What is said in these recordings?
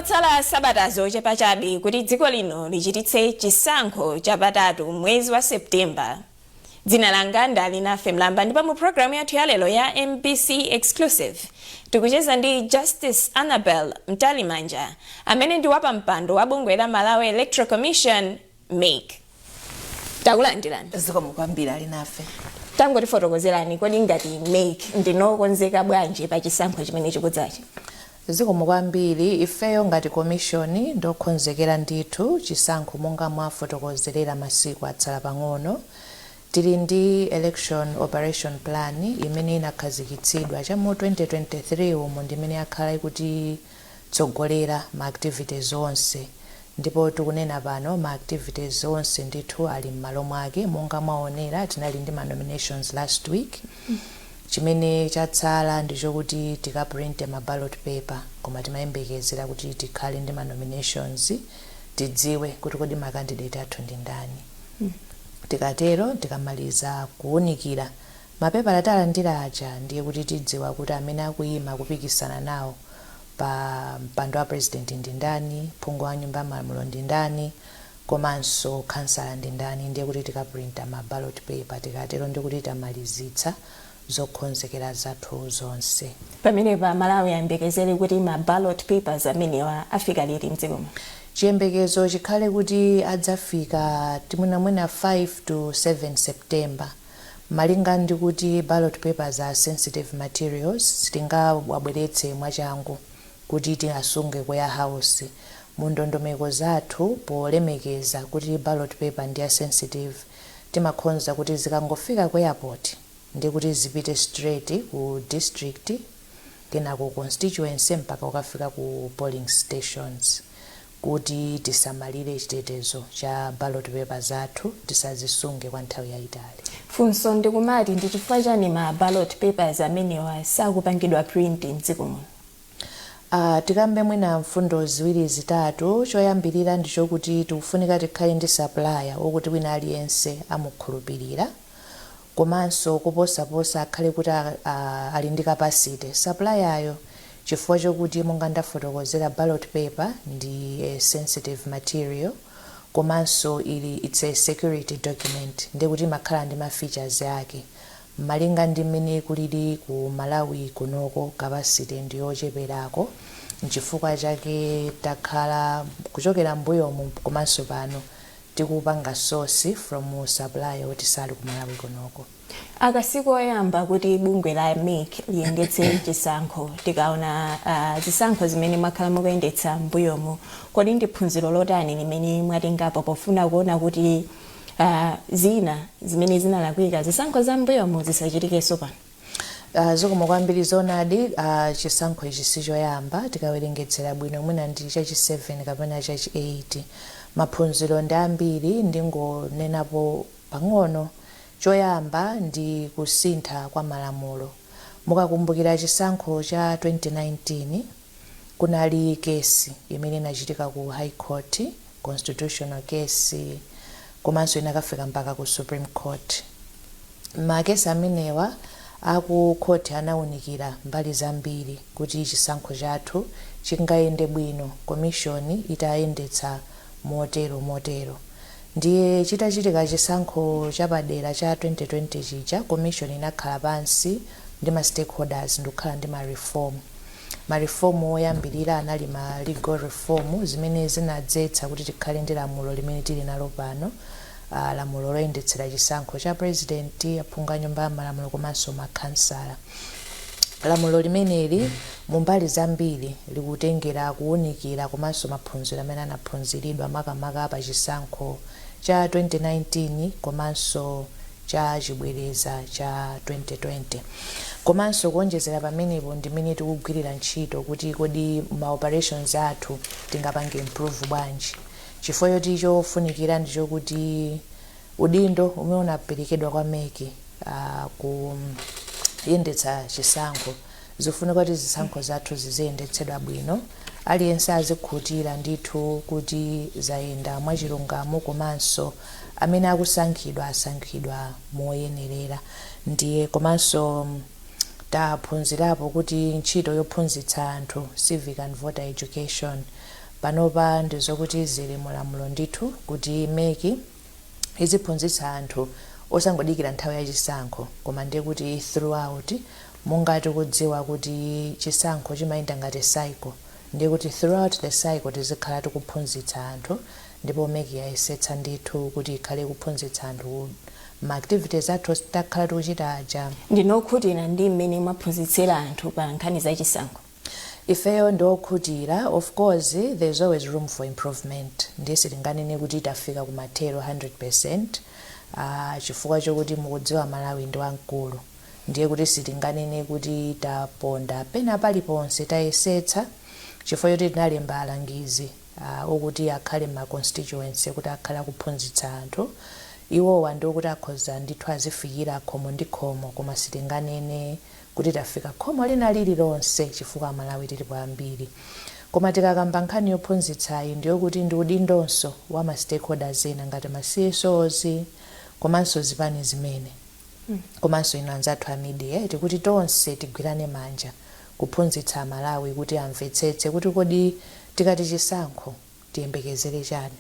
Kwangotsala sabata zochepa chabe kuti dziko lino lichititse chisankho chapatatu mwezi wa Septemba. Dzina langa ndi Alinafe Mlamba, ndipo mu programu yathu ya lero ya MBC Exclusive tikucheza ndi Justice Annabel Mtalimanja, amene ndi wapampando wa bungwe la Malawi Electoral Commission, MEC. Takulandirani. Zikomo kwambiri, Alinafe. Tangotifotokozerani, kodi ngati MEC ndinokonzeka bwanji pa chisankho chimene chikudzachi? Zikomo kwambiri. Ifeyo ngati commission ndokonzekera ndithu chisankho. Monga mwafotokozerera, masiku atsala pang'ono. Tili ndi election operation plan imene inakhazikitsidwa chamu 2023 umo, ndimene yakhala ikutitsogolera ma activities onse, ndipo tikunena pano ma activities onse ndithu ali m'malo mwake. Monga mwaonera, tinali ndi ma nominations last week. Chimene chatsala ndichokuti tikaprinte ma ballot paper, koma timayembekezera kuti tikhale ndi ma nominations, tidziwe kuti kodi ma candidate athu ndi ndani. Tikatero, tikamaliza kuwunikira mapepala talandira aja, ndiye kuti tidziwa kuti amene akuyima kupikisana nawo pa mpando wa president ndi ndani, phungu wa nyumba ya malamulo ndi ndani, komanso kansala ndi ndani. Ndiye kuti tikaprinta ma ballot paper. Tikatero ndikuti tamalizitsa zokonzekera zathu zonse. Pamenepa Malawi ayembekezere kuti ma ballot papers amenewa afika liti mdzikomo? Chiyembekezo chikhale kuti adzafika timwinamwina 5 to 7 September, malinga ndi kuti ballot papers are sensitive materials, sitingawabweretse mwachangu kuti tiasunge ku warehouse. Mu ndondomeko zathu, polemekeza kuti ballot paper ndi ya sensitive, timakhonza kuti zikangofika ku airport ndi kuti zipite straight ku district, kenako constituency, mpaka kukafika ku polling stations, kuti tisamalire chitetezo cha ballot paper zathu, tisazisunge kwa nthawi yayitali. Funso ndikumati, ndi chifukwa chani ma ballot papers amenewa sakupangidwa print mdziko muno? Tikambe mwina mfundo ziwiri zitatu. Choyambirira ndichokuti tikufunika tikhale ndi supplier wokuti wina aliyense amukhulupirira, komanso kuposaposa akhale kuti ali ndi capacity supplier, chifukwa chokuti monga ndafotokozera, ballot paper ndi a sensitive material, komanso ili it's a security document, ndikuti imakhala ndi ma features ake. Malinga ndi mmene kulili ku Malawi kunoko, capacity ndiyocheperako. Nchifukwa chake takhala kuchokera mbuyomu komanso pano tikupanga source from supplier oti sali ku Malawi kunoko. Aka sikoyamba kuti bungwe la MEC liyendetse chisankho. Tikaona zisankho zimene mwakhala mukuyendetsa mbuyomu, kodi ndi phunziro lotani limene mwatengapo pofuna kuona kuti zina zimene zinalakwika zisankho za mbuyomu zisachitikenso pano? Zikomo kwambiri. Zonadi, chisankho ichi sichoyamba. Tikawerengetsera bwino, mwina ndi chachi 7 kapena chachi 8. Maphunziro ndi ambiri, ndingonenapo pang'ono. Choyamba ndi kusintha kwa malamulo. Mukakumbukira chisankho cha 2019, kunali kesi imene inachitika ku High Court, constitutional case, komanso inakafika mpaka ku Supreme Court. Makesi amenewa aku court anawunikira mbali zambiri kuti chisankho chathu chingayende bwino commission itayendetsa motero motero. Ndiye chitachitika chisankho chapadera cha 2020 chija, commission inakhala pansi ndi ma stakeholders ndikukhala ndi ma reform. Ma reform oyambirira anali ma legal reform, zimene zinadzetsa kuti tikhale ndi lamulo limene tili nalo pano, lamulo loyendetsera chisankho cha president, aphungu a nyumba ya malamulo komanso makhansala. Lamulo limeneli mumbali zambiri likutengera kuwunikira komanso maphunziro amene anaphunziridwa makamaka pa chisankho cha 2019 komanso cha chibwereza cha 2020. Komanso kuonjezera pamenepo, ndimene tikugwirira ntchito kuti kodi ma operations athu tingapange improve bwanji, chifukwa choti chofunikira ndichokuti udindo umene unaperekedwa kwa MEC kuyendetsa chisankho, zifunika kuti zisankho zathu ziziyendetsedwa bwino, aliyense azikhutira ndithu kuti zayenda mwachilungamo, komanso amene akusankhidwa asankhidwa moyenerera. Ndiye komanso Taphunzirapo kuti ntchito yophunzitsa anthu, civic and voter education, panopa ndizokuti zili mulamulo ndithu kuti MEC iziphunzitsa anthu, osangodikira nthawi yachisankho, koma ndiye kuti throughout. Monga tikudziwa kuti chisankho chimayenda ngati cycle, ndiye kuti throughout the cycle tizikhala tikuphunzitsa anthu. Ndipo MEC yayesetsa ndithu kuti ikhale kuphunzitsa anthu ma activities athu takhala tikuchita aja. Ndinokhutira ndi mmene mwaphunzitsira anthu pa nkhani zachisankho? Ifeyo ndiokhutira. Of course, there's always room for improvement, ndiye sitinganene kuti tafika kumathero 100%, chifukwa chokuti mukudziwa Malawi ndi wamkulu. Ndiye kuti sitinganene kuti taponda pena paliponse. Tayesetsa chifukwa choti tinalemba alangizi okuti akhale ma constituency, kuti akhale akuphunzitsa anthu. Iwowa ndiokuti akhoza ndithu azifikira khomo ndi khomo, koma sitinganene kuti tafika khomo lina lililonse chifukwa Malawi tilipo ambiri. Koma tikakamba nkhani yophunzitsayi, ndiyokuti ndi udindonso wa ma stakeholders ena ngati ma CSOs, komanso zipani zimene, komanso ino anzathu a media, tikuti tonse tigwirane manja kuphunzitsa Amalawi kuti amvetsetse kuti kodi tikati chisankho tiyembekezere chani,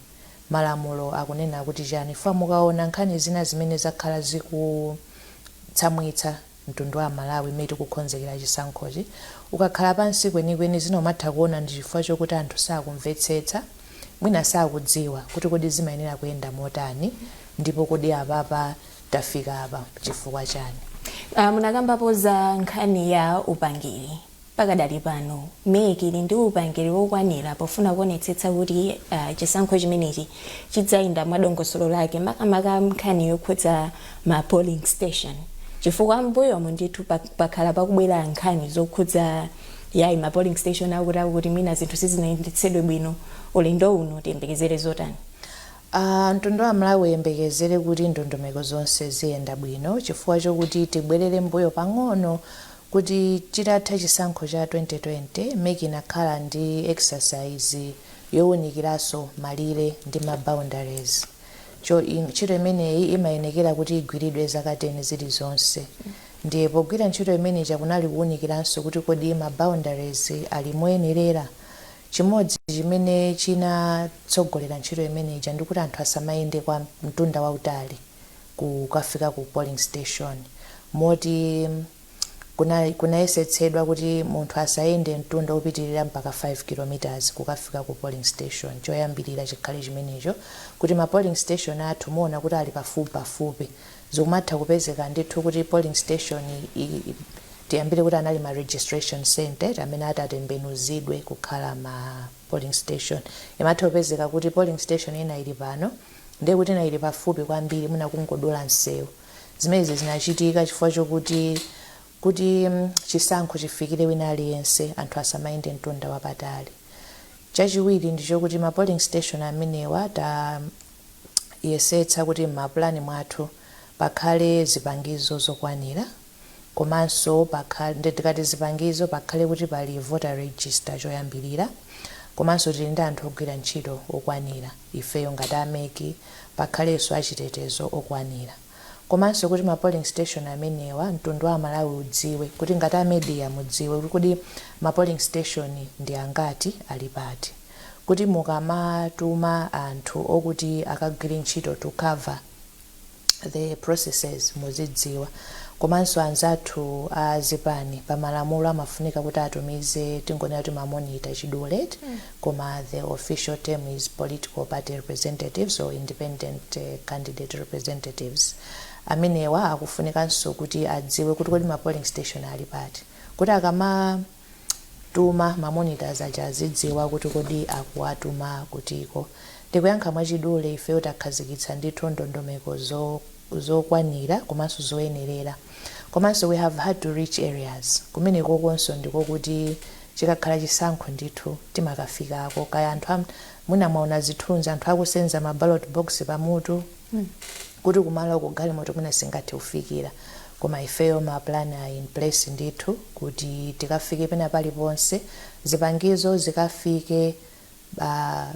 malamulo akunena kuti chani. Fa mukaona nkhani zina zimene zakhala zikutsamwitsa mtundu wa Malawi imene tikukonzekera chisankhochi, ukakhala pansi kwenikweni zina umatha kuona ndi chifukwa chokuti anthu sakumvetsetsa, mwina sakudziwa kuti kodi zimayenera kuyenda motani, ndipo kodi apapa tafika apa chifukwa chani. Munakambapo za nkhani ya upangiri. Pakadali pano MEC ili ndi upangiri wokwanira pofuna kuonetsetsa kuti chisankho chimenechi chidzayenda mwadongosolo lake, makamaka nkhani yokhudza ma polling station? Chifukwa mbuyomu ndithu pakhala pakubwera nkhani zokhudza yayi ma polling station akuti akuti mwina zinthu sizinayendetsedwe bwino. Ulendo uno tiyembekezere zotani? Mtundu wa Malawi uyembekezere kuti ndondomeko zonse ziyenda bwino, chifukwa chokuti tibwerere mbuyo pang'ono kuti chitatha chisankho cha 2020, MEC inakhala ndi exercise yowunikiranso malire ndi ma boundaries. Ntchito imeneyi imayenekera kuti igwiridwe zaka 10 zilizonse. Ndiye pogwira ntchito imeneyi chakunali kuwunikiranso kuti kodi ma boundaries ali moyenerera. Chimodzi chimene chinatsogolera ntchito imeneyi ndikuti anthu asamayende kwa mtunda wautali kukafika ku polling station, moti kunayesetsedwa kuti munthu asayende mtunda wopitirira mpaka 5 kilometers kukafika ku polling station. Choyambirira chikhale chimenecho, kuti ma polling station athu muona kuti ali pafupi pafupi. Zikumatha kupezeka ndithu kuti polling station tiyambire kuti anali ma registration center amene atatembenuzidwe kukhala ma polling station, imatha kupezeka kuti polling station ina ili pano, ndiye kuti ina ili pafupi kwambiri, mwina kungodula msewu. Zimenezi zinachitika chifukwa chokuti kuti chisankho chifikire wina aliyense, anthu asamayende mtunda wapatali. Chachiwiri ndichokuti ma polling station amenewa tayesetsa kuti m'mapulani mwathu pakhale zipangizo zokwanira, komanso pakhale, tikati zipangizo, pakhale kuti pali voter register choyambirira, komanso tili ndi anthu ogwira ntchito okwanira ifeyo ngati a MEC, pakhalenso achitetezo okwanira, komanso kuti ma polling station amenewa mtundu wa Malawi udziwe, kuti ngati a media mudziwe kuti kodi ma polling station ndi angati, ali pati, kuti mukamatuma anthu okuti akagwire ntchito to cover the processes muzidziwa. Komanso anzathu a zipani, pamalamulo amafunika kuti atumize, tingonena kuti ma monitor chidule, koma the official term is political party representatives or independent candidate representatives. Amenewa akufunikanso kuti adziwe kuti kodi ma polling station ali pati, kuti akamatuma ma monitors aja azidziwa kuti kodi akuwatuma kutiko. Ndikuyankha mwachidule, ifeyo takhazikitsa ndithu ndondomeko zokwanira komanso zoyenerera, komanso we have had to reach areas kumeneko konso. Ndikokuti chikakhala chisankho ndithu timakafikako. Kaya anthu mwina mwaona zithunzi, anthu akusenza ma ballot box pamutu, kuti kumalo kugalimoto mwina singathe kufikira, koma ifeyo ma plan are in place ndithu kuti tikafike pena paliponse, zipangizo zikafike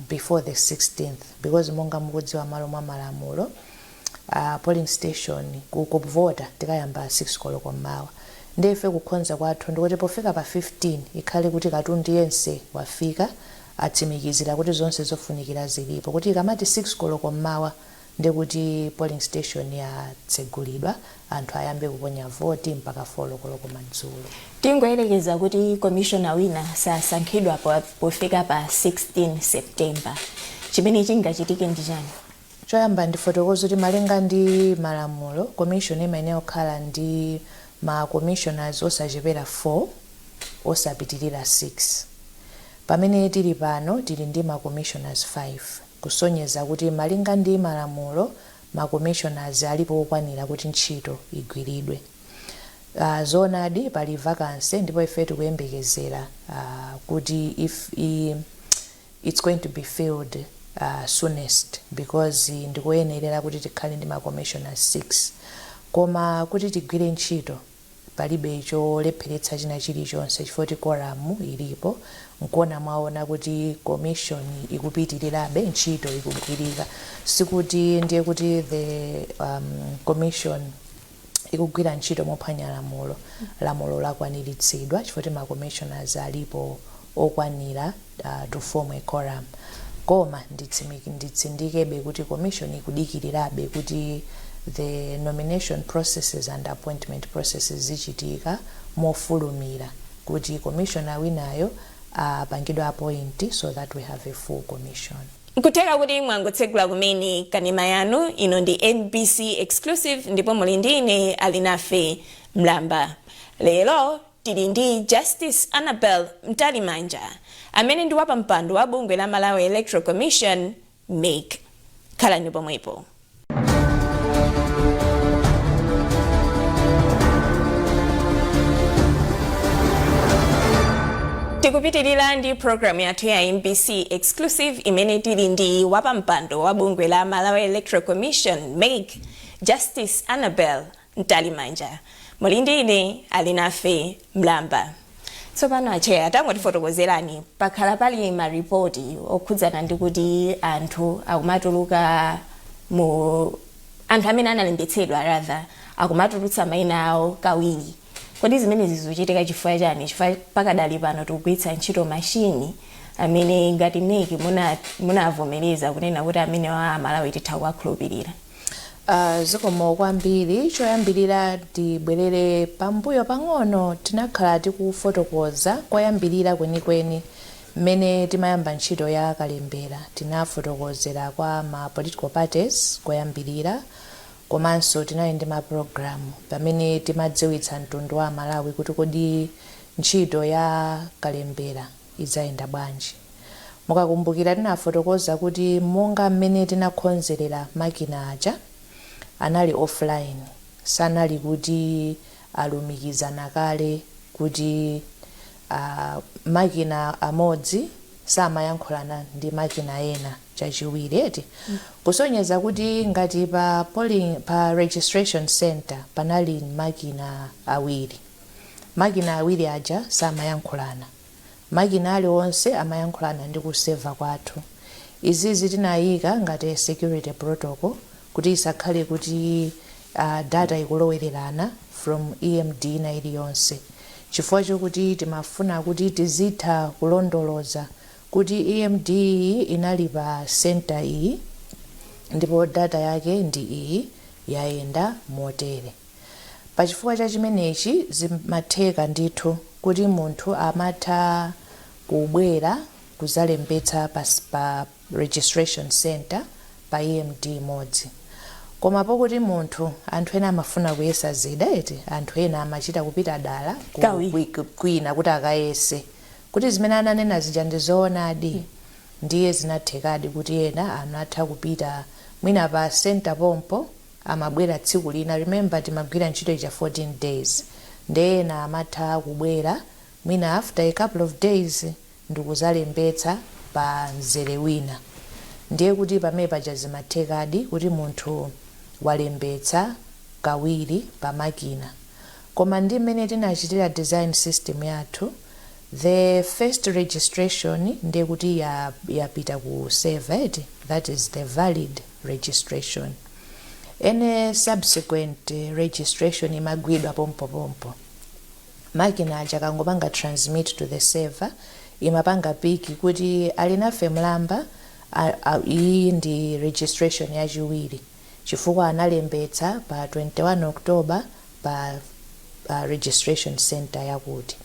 before the 16th, because monga mukudziwa, malo mwa malamulo, polling station kuvota tikayamba 6 koloko mmawa, Ndiye ife kukhonza kwathu ndikuti pofika pa 15 ikhale kuti katundu yense wafika, atsimikizira kuti zonse zofunikira zilipo, kuti ikamati 6 koloko mmawa ndikuti polling station yatsegulidwa, anthu ayambe kuponya voti mpaka 4 koloko madzulo. Tingoyerekeza kuti commissioner wina sasankhidwa pofika pa 16 September, chimene chingachitike ndi chani? Choyamba ndifotokoza kuti malinga ndi malamulo, commission imayenera kukhala ndi ma commissioners osachepera 4, osapitirira 6. Pamene tili pano tili ndi ma commissioners 5, kusonyeza kuti malinga ndi malamulo ma commissioners alipo okwanira kuti ntchito igwiridwe. Zoonadi pali vacancy, ndipo ife tikuyembekezera kuti if it's going to be filled soonest, because ndikuyenerera kuti tikhale ndi ma commissioners 6. Koma kuti tigwire ntchito palibe cholepheretsa china chilichonse, chifukwa kuti quorum ilipo. Nkuona mwaona kuti commission ikupitirirabe, ntchito ikugwirika. Sikuti ndiye kuti the commission ikugwira ntchito mophwanya lamulo. Lamulo lakwaniritsidwa chifukwa kuti ma commissioners alipo okwanira to form a quorum. Koma nditsindikebe kuti commission ikudikirirabe kuti the nomination processes and appointment processes zichitika mofulumira, kuti commissioner winayo apangidwe appoint so that we have a full commission. Nkutheka kuti mwangotsegula kumene kanema yanu, ino ndi MBC Exclusive ndipo muli ndi ine Alinafe Mlamba. Lero tili ndi Justice Annabel Mtalimanja amene ndi wapampando wa bungwe la Malawi Electoral Commission, MEC. Khalani pomwepo. Tikupitirira ndi programu yathu ya MBC Exclusive imene tili ndi wapampando wa bungwe la Malawi Electoral Commission, MEC, Justice Annabel Mtalimanja. Muli ndi ine Alinafe Mlamba. Tsopano a chair, tangotifotokozerani, pakhala pali maripoti okhudzana ndi kuti anthu akumatuluka mu anthu amene analembetsedwa, rather, akumatulutsa mayina awo kawiri. Kodi zimenezi zikuchitika chifukwa chani? Chifukwa pakadali pano tikugwiritsa ntchito mashini amene ngati MEC munavomereza kunena kuti amene wa Amalawi titha kuwakhulupirira. Zikomo kwambiri. Choyambirira tibwerere pambuyo pang'ono. Tinakhala tikufotokoza koyambirira kwenikweni mmene timayamba ntchito ya kalembera. Tinafotokozera kwa ma political parties koyambirira, komanso tinali ndi ma program pamene timadziwitsa mtundu wa Malawi kuti kodi ntchito ya kalembera idzayenda bwanji. Mukakumbukira, tinafotokoza kuti monga mmene tinakonzerera makina aja anali offline, sanali kuti alumikizana kale, kuti makina amodzi samayankhulana ndi makina ena. Chachiwiri eti, kusonyeza kuti ngati pa polling, pa registration center panali makina awiri, makina awiri aja samayankhulana. Makina aliwonse amayankhulana ndi ku server kwathu. Izizi tinayika ngati security protocol kuti isakhale kuti data ikulowererana from EMD ina iliyonse, chifukwa chokuti timafuna kuti tizitha kulondoloza kuti EMD iyi inali pa center iyi ndipo data yake ndi iyi, yayenda motere. Pachifukwa cha chimenechi zimatheka ndithu kuti munthu amatha kubwera kuzalembetsa pa registration center pa EMD imodzi, koma pokuti munthu, anthu ena amafuna kuyesa zida eti, anthu ena amachita kupita dala Kawiri. kwina kuti akayese kuti zimene ananena zija ndi zoonadi. Ndiye zinathekadi kuti ena anatha kupita mwina pa center pompo, amabwera tsiku lina. Remember, timagwira ntchito ija 14 days, ndiye ena amatha kubwera mwina after a couple of days ndikuzalembetsa pa mzere wina. Ndiye kuti pamene paja zimathekadi kuti munthu walembetsa kawiri pa makina. Koma ndi mmene tinachitira design system yathu, the first registration ndiye kuti yapita ku server eti, that is the valid registration. Any subsequent registration imagwidwa pompopompo. Makina aja akangopanga transmit to the server, imapanga pick kuti Alinafe Mlamba iyi ndi registration yachiwiri, chifukwa analembetsa pa 21 October pa registration center yakuti.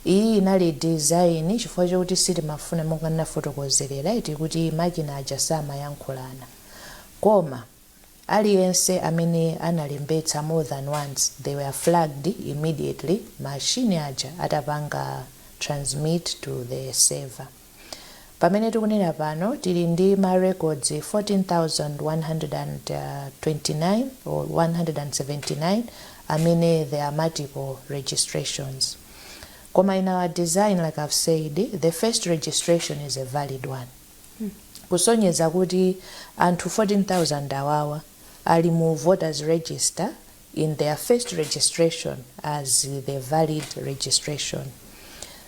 Iyi inali design chifukwa chokuti sitimafuna, monga ndinafotokozerera iti, kuti makina aja samayankhulana. Koma aliyense amene analembetsa more than once, they were flagged immediately machine aja atapanga transmit to the server. Pamene tikunena pano, tili ndi ma records 14,129 or 179 amene there are multiple registrations. Koma in our design, like I've said, the first registration is a valid one, kusonyeza kuti anthu 14,000 awawa ali mu voters register in their first registration as the valid registration.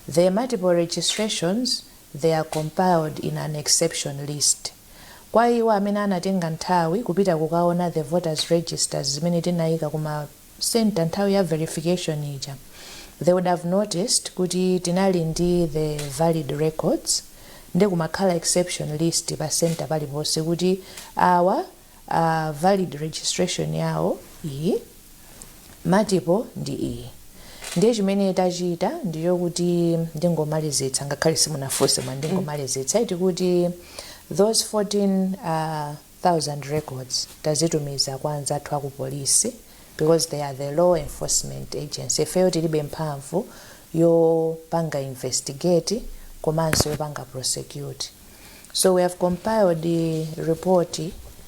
The multiple registrations, they are compiled in an exception list kwa iwo amene anatenga nthawi kupita kukaona the voters registers zimene tinayika kuma center nthawi ya verification ija. They would have noticed kuti tinali ndi the valid records, ndi kumakhala exception list pa center paliponse kuti awa valid registration yawo iyi, multiple ndi iyi. Ndiye chimene tachita ndichokuti, ndingomalizitsa ngakhale simunafunse mwa, ndingomalizitsa iti kuti those 14,000 records tazitumiza kwa anzathu aku polisi, because they are the law enforcement agency. Ifeyo tilibe mphamvu yopanga investigate komanso yopanga prosecute. So we have compiled the report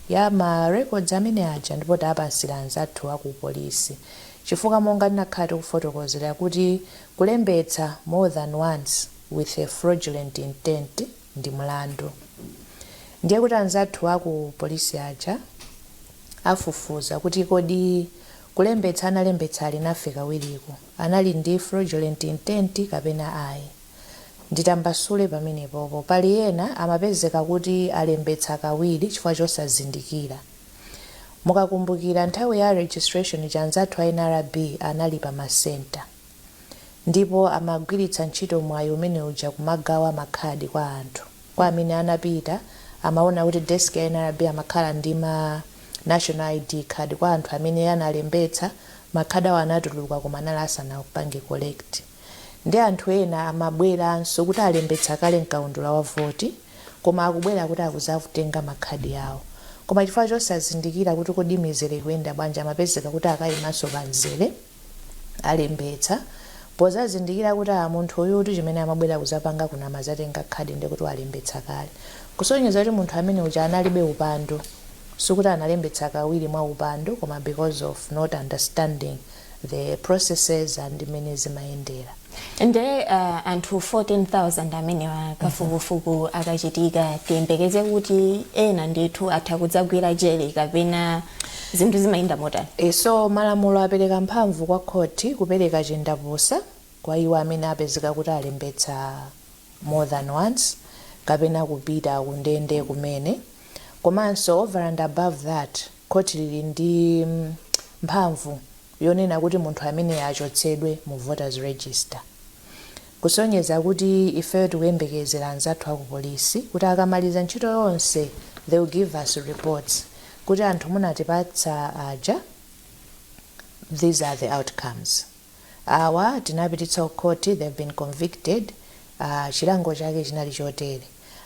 ya ma records amene aja, ndipo tapatsira anzathu aku polisi, chifukwa monga ndinakhala tikufotokozera kuti kulembetsa more than once with a fraudulent intent ndi mlandu. Ndiye kuti anzathu aku polisi aja afufuza kuti kodi kulembetsa analembetsa Alinafe kawiriko anali ndi fraudulent intent kapena ayi. Nditambasule pamenepopo, pali ena amapezeka kuti alembetsa kawiri chifukwa chosazindikira. Mukakumbukira, nthawi ya registration cha anzathu a NRB anali pa ma center, ndipo amagwiritsa ntchito mwayi umene uja kumagawa makhadi kwa anthu. Kwa amene anapita, amaona kuti desk ya NRB amakhala ndi ma national ID card kwa anthu amene analembetsa. Makhadi awo anatuluka koma anali asanapange collect. Ndi anthu ena amabweranso kuti alembetsa kale mkaundula wa voti, koma akubwera kuti akuzatenga makhadi awo, koma chifukwa chosazindikira kuti kodi mizere ikuyenda bwanji, amapezeka kuti akayimanso pa mzere, alembetsa, pozazindikira kuti a munthu uyutu chimene amabwera kuzapanga kuna amazatenga khadi, ndi kuti walembetsa kale, kusonyeza kuti munthu amene uja analibe upandu. Sikuti analembetsa kawiri mwa upandu, koma because of not understanding the processes and mmene zimayendera. Nde anthu 14,000 amenewa, kafukufuku akachitika, tiyembekeze kuti ena ndithu atha kudzagwira jele kapena zinthu zimayenda motani? So malamulo apereka mphamvu kwa khoti kupereka chindapusa kwa iwo amene apezeka kuti alembetsa more than once, kapena kupita kundende kumene. Komanso over and above that, khoti lili ndi mphamvu yonena kuti munthu amene achotsedwe mu voters register, kusonyeza kuti ifeyo tikuyembekezera anzathu aku polisi kuti akamaliza ntchito yonse, they will give us reports kuti anthu munatipatsa aja, these are the outcomes. Awa tinapititsa ku court, they've been convicted, chilango chake chinali chotere.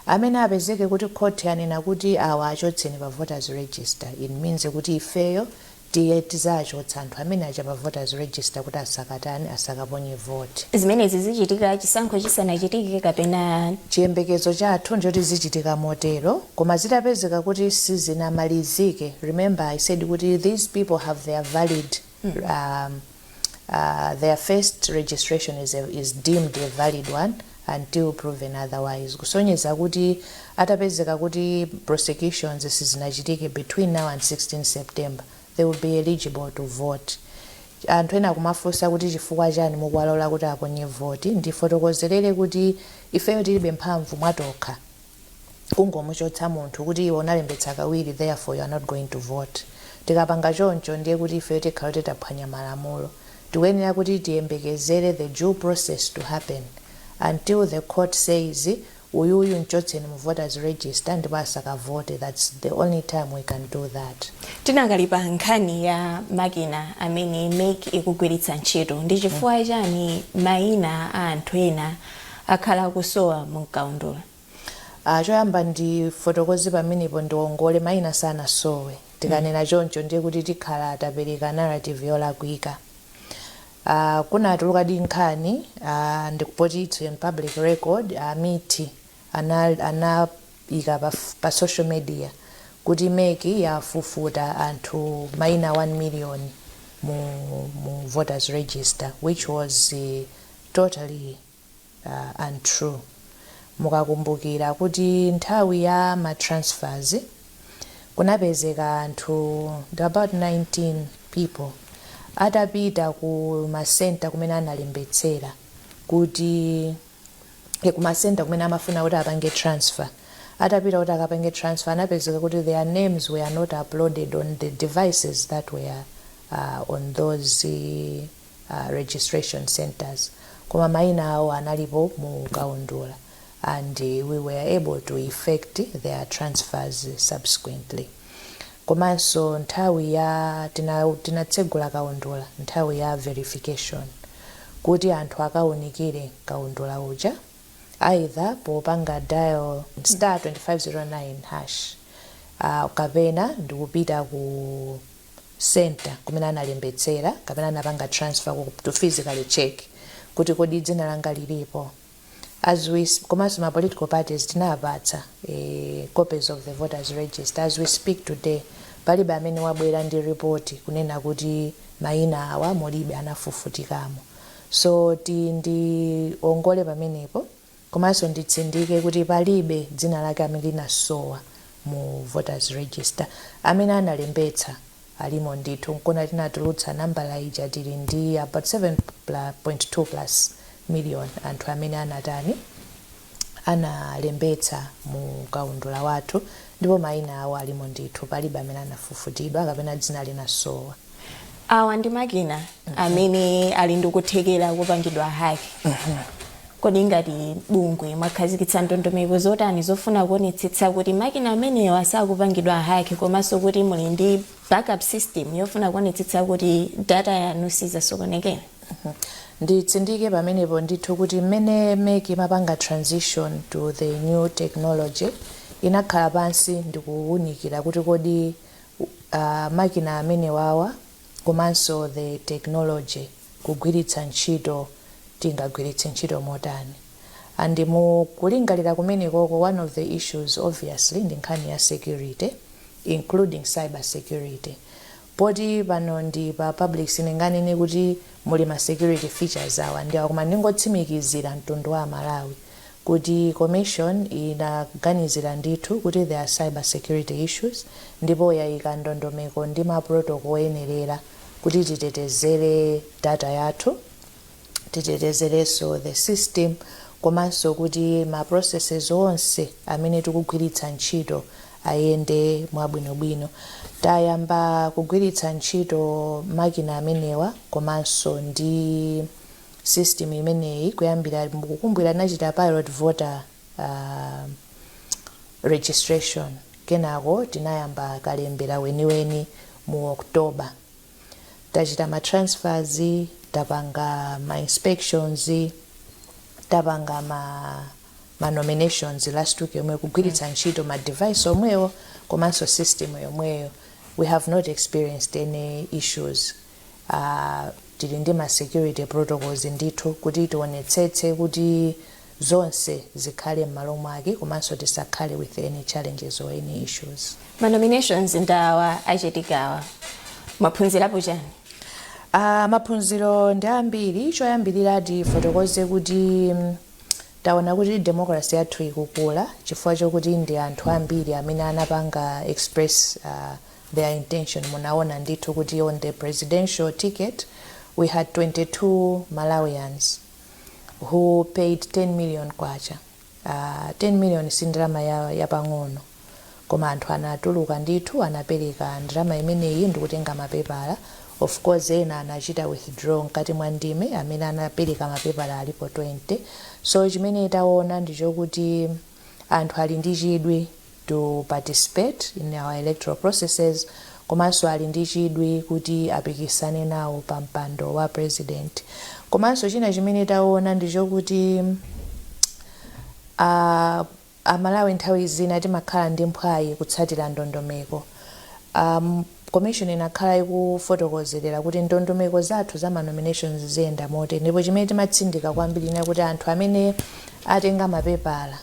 Amene apezeke kuti court anena kuti awa achotseni pa voters register, it means kuti ifeyo tiye tizachotsa anthu amene aja pa voters register kuti asakatani, asakaponye vote. Zimenezi zichitika chisankho chisanachitike kapena? Chiyembekezo chathu njoti zichitika motero, koma zitapezeka kuti sizinamalizike, remember I said kuti these people have their valid their first registration is deemed a valid one until proven otherwise, kusonyeza kuti atapezeka kuti prosecutions sizinachitike between now and 16 September, they will be eligible to vote. Anthu ena akumafunsa kuti chifukwa chani mukuwalola kuti aponye voti. Ndifotokozerere kuti ifeyo tilibe mphamvu mwatokha kungomuchotsa munthu kuti iwe unalembetsa kawiri, therefore you are not going to vote. Tikapanga choncho, ndiye kuti ifeyo tikhala kuti taphwanya malamulo. Tikuyenera kuti tiyembekezere the due process to happen until the court says uyuyu mchotseni mu voters register ndipo asakavote. That's the only time we can do that. Tinakali pa nkhani ya makina amene MEC ikugwiritsa ntchito, ndi chifukwa chani mayina a anthu ena akhala akusowa mu mkaundula? Choyamba ndifotokoze pamenepo, ndiwongole, mayina sanasowe. Tikanena choncho ndiye kuti tikhala tapereka narrative yolakwika. Kunatuluka di nkhani, ndikupoti it's in public record, amiti anayika pa social media kuti MEC yafufuta anthu mayina 1 million mu voters register, which was totally untrue. Mukakumbukira kuti nthawi ya ma transfers kunapezeka anthu ndi about 19 people atapita ku ma center kumene analembetsera kuti ku ma center kumene amafuna kuti apange transfer, atapita kuti akapange transfer anapezeka kuti their names were not uploaded on the devices that were on those registration centers, koma mayina awo analipo mu kaundula and we were able to effect their transfers subsequently. Komanso nthawi ya tinatsegula kaundula nthawi ya verification kuti anthu akaunikire kaundula uja, either popanga dial *2509# kapena ndikupita ku center kumene analembetsera kapena anapanga transfer to physically check kuti kodi dzina langa lilipo. As we komanso ma political parties tinapatsa copies of the voters register. As we speak today, palibe amene wabwera ndi ripoti kunena kuti mayina awa mulibe, anafufutikamo. So ti ndiongole pamenepo, komanso nditsindike kuti palibe dzina lake amene linasowa mu voters register. Amene analembetsa alimo ndithu. Nkona tinatulutsa nambala ija, tili ndi about 7.2 plus million anthu amene anatani, analembetsa mu kaundula wathu, ndipo mayina awo alimo ndithu. Palibe amene anafufutidwa kapena dzina linasowa. Awa ndi makina amene ali ndi kuthekera kupangidwa hack. Kodi ngati bungwe mwakhazikitsa ndondomeko zotani zofuna kuonetsetsa kuti makina amenewa sakupangidwa hack, komanso kuti muli ndi backup system yofuna kuonetsetsa kuti data yanu sizasokonekera? Nditsindike pamenepo ndithu kuti mmene MEC imapanga transition to the new technology, inakhala pansi ndikuwunikira kuti kodi makina amene wawa komanso the technology kugwiritsa ntchito, tingagwiritse ntchito motani. And mu kulingalira kumenekoko, one of the issues obviously ndi nkhani ya security, including cyber security. Poti pano ndi pa public, sindinganene kuti muli ma security features awa ndi awa, koma ndingotsimikizira mtundu wa Malawi kuti commission inaganizira ndithu kuti there are cyber security issues, ndipo yayika ndondomeko ndi ma protocol oyenerera kuti titetezere data yathu, titetezerenso the system, komanso kuti ma processes onse amene tikugwiritsa ntchito ayende mwabwinobwino. Tayamba kugwiritsa ntchito makina amenewa komanso ndi system imeneyi kuyambira, mukukumbukira, tinachita pilot voter registration, kenako tinayamba kalembera weniweni mu October. Tachita ma transfers, tapanga ma inspections, tapanga ma nominations last week yomwe, kugwiritsa ntchito ma device omwewo komanso system yomweyo. We have not experienced any issues. Tili ndi ma security protocols ndithu kuti tionetsetse kuti zonse zikhale m'malo mwake komanso tisakhale with any challenges or any issues. Ma nominations ndawa achitikawa, mwaphunzirapo chani? Maphunziro ndi ambiri. Choyambirira tifotokoze kuti taona kuti democracy yathu ikukula chifukwa chokuti ndi anthu ambiri amene anapanga express their intention. Munaona ndithu kuti on the presidential ticket we had 22 Malawians who paid 10 million kwacha. 10 million si ndalama yapang'ono, koma anthu anatuluka ndithu, anapereka ndalama imeneyi ndikutenga mapepala Of course, ena anachita withdraw mkati mwa ndime. Amene anapereka mapepala alipo 20. So chimene taona ndichokuti anthu ali ndi chidwi to participate in our electoral processes, komanso ali ndi chidwi kuti apikisane nawo pa mpando wa president. Komanso china chimene taona ndichokuti Amalawi nthawi zina timakhala ndi mphwayi kutsatira ndondomeko. Commission inakhala ikufotokozerera kuti ndondomeko zathu za ma nominations ziyenda motere, ndipo chimene timatsindika kwambiri ina kuti anthu amene atenga mapepala,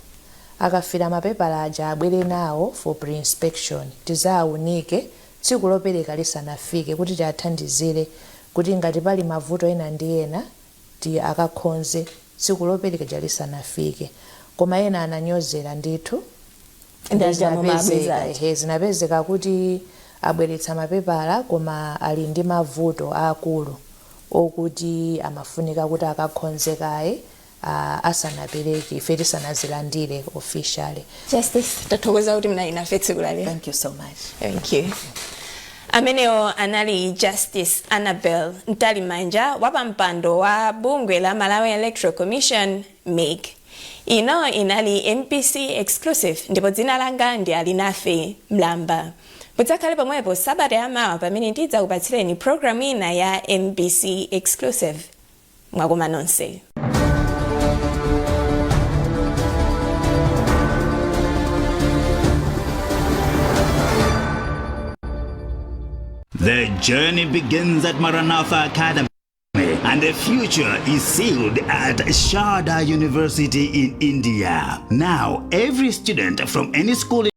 akafira mapepala aja, abwere nawo for pre-inspection, tizaawunike tsiku lopereka lisanafike, kuti tiathandizire kuti ngati pali mavuto ena ndi ena ti akakhonze tsiku lopereka ja lisanafike. Koma ena ananyozera ndithu. Zinapezeka, ehe, zinapezeka kuti abweretsa mapepala koma ali ndi mavuto aakulu okuti amafunika kuti akakhonze kaye asanapereke, ife tisanazilandire officially. Justice, tathokoza kuti mnali nafe tsiku la lero. Thank you so much. Thank you. Amenewo anali Justice Annabel Mtalimanja, wapampando wa bungwe la Malawi Electoral Commission, MEC. Ino inali MBC Exclusive, ndipo dzina langa ndi Alinafe Mlamba. Mudzakhale pomwepo sabata yamawa pamene ndidzakupatsireni programu ina ya MBC Exclusive. Mwakoma nonse. The journey begins at Maranatha Academy, and the future is sealed at Sharda University in India. Now, every student from any school